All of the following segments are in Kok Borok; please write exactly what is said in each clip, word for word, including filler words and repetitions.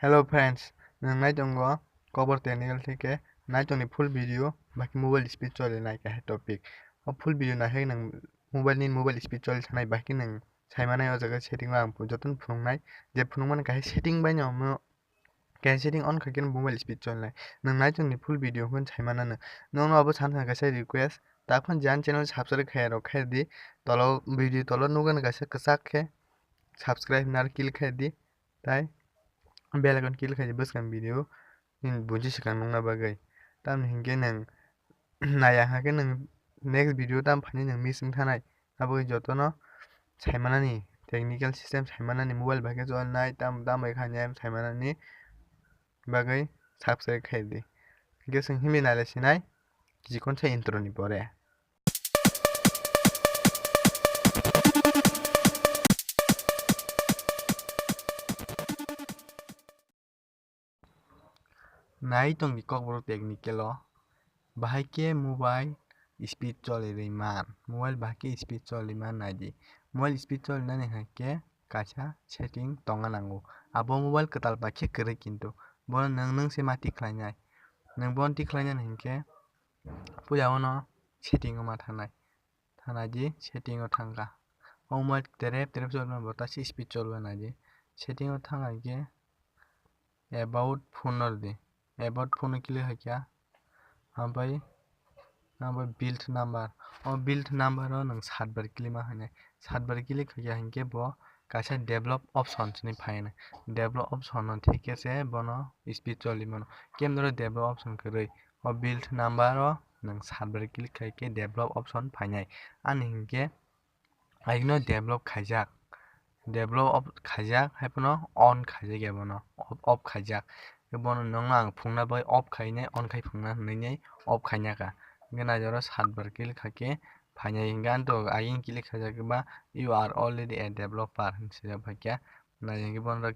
Hello friends, nwng nai tongo Kokborok Technical theke nai tongni full video, bahai khe mobile speed choli nai kaisa topic. O full video nai hai nwng mobile ni mobile speed choli sanai, bahai khe nwng sai manai o jaga setting o ang jotono phunuknai. Je phunukmani kaisa setting bai no omo, kaisa setting on khaikhe mobile speed choli nai. Nwng nai tongni full video hwn sai manano. Nwng no abo sana kaisa request, takhon jan channel subscribe khai rok khai di. Tolo video tolo nugano kaisa kwchak khe subscribe nar click khai di. Tai bell icon click khai di bwskang video nini buji swkang nukna bagwi. Tamni hinkhe nwng naiya hakhe nwng next video tam phani nwng miss wng thanai. Abo jotono sai manani, technical system sai manani, mobile bai khe choli nai, tam, tam bai khainai sai manani bagwi subscribe khai di. Hinkhe chwng himwi nailai sinai, chikon sa intro ni pore. Nai tongdi Kokborok Technical o, bahai khe mobile speed choli rwi man, mobile bahai khe speed choli man nai di. Mobile speed choli nani hai khe kaisa setting tongna nango. Abo mobile kwtal bai khe kwrwi, kintu bono nwng, nwng se ma tik khlai nai. Nwng bono tik khlai nani hinkhe puila bono setting o ma thangnai. Thana di setting o thangkha. O mobile terep terep choli mano, bo ta se speed choli nai di. Setting o thangkha hinkhe about phone no di. About phone no click khaikha. Ampai, ampai build number. O build number o nwng satbar click ma khainai. Satbar click khaikha hinkhe bo kaisa develop option sini phainai. Develop option no thikhe se bono speed choli mano. Kemdoro develop option kwrwi. O build number o nwng satbar click khaikhe develop option phainai. Ani hinkhe aino develop khaijak. Develop op-, khaijak, haiphano on khaijak ya bono, off, off khaijak. Bono nokno ang phungna bai off khainai, on khai phungna hinwi off khaina kha. Hinkhe naijaro satbar click khaikhe phainai, hinkhe ang to agini click khaijak ba "You are already a developer" hinwi swijak phaikha. Nai hinkhe bono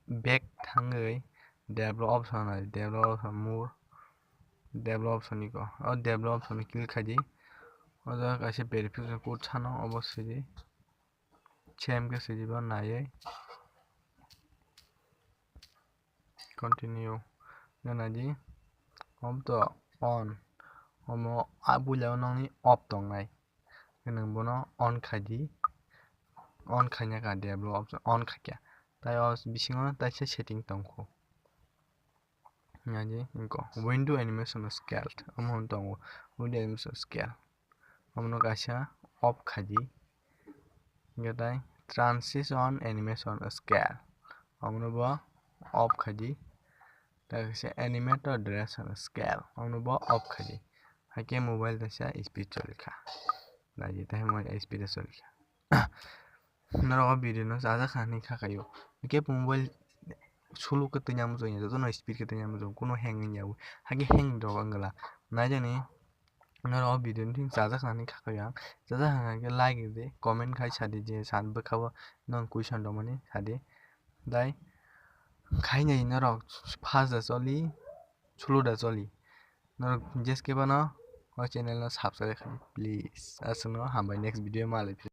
back thangwi develop option, develop option more, develop option ni ko, o develop option ni click khai di. O jaga kaisa verification code sano, obo sidi. Same khe sidi bo naiwi. Continue. Nana di. Om to on. Omo a buila o nokni off tongnai. Nwng bono on khai di. On khaina kha develop option on khaikha. Tai o bisingo taisa setting tongkho. Nai di, window animation scale, omo hwn tongo, window animation scale. Omono kaisa off khai di. Hinkhe tai transition animation scale, omono bo off khai di. Tai kaisa animator direction scale, omono bo off khai di. Haikhe mobile taisa speed choli kha. Nai di, tai mobile speed choli kha. Norok o video no chajak kha hinwi kha khaio. Hwnkhe mobile slow khe twi nang muchungya, jotono speed khe twi nang muchung, kuno hang wngya bo. Hakhe hang rok wngla. Naijani norok o video no chajak kha hinwi kha khaio ang. Chajak kha khe like rwdi, comment khai sadi je san bwkha bo nong question rwmani sadi. Dai khainai norok fast da choli, slow da choli. Norok jeskhe bano o channel no subscribe khai di please. Aswkno hambai, next video ma lai phi.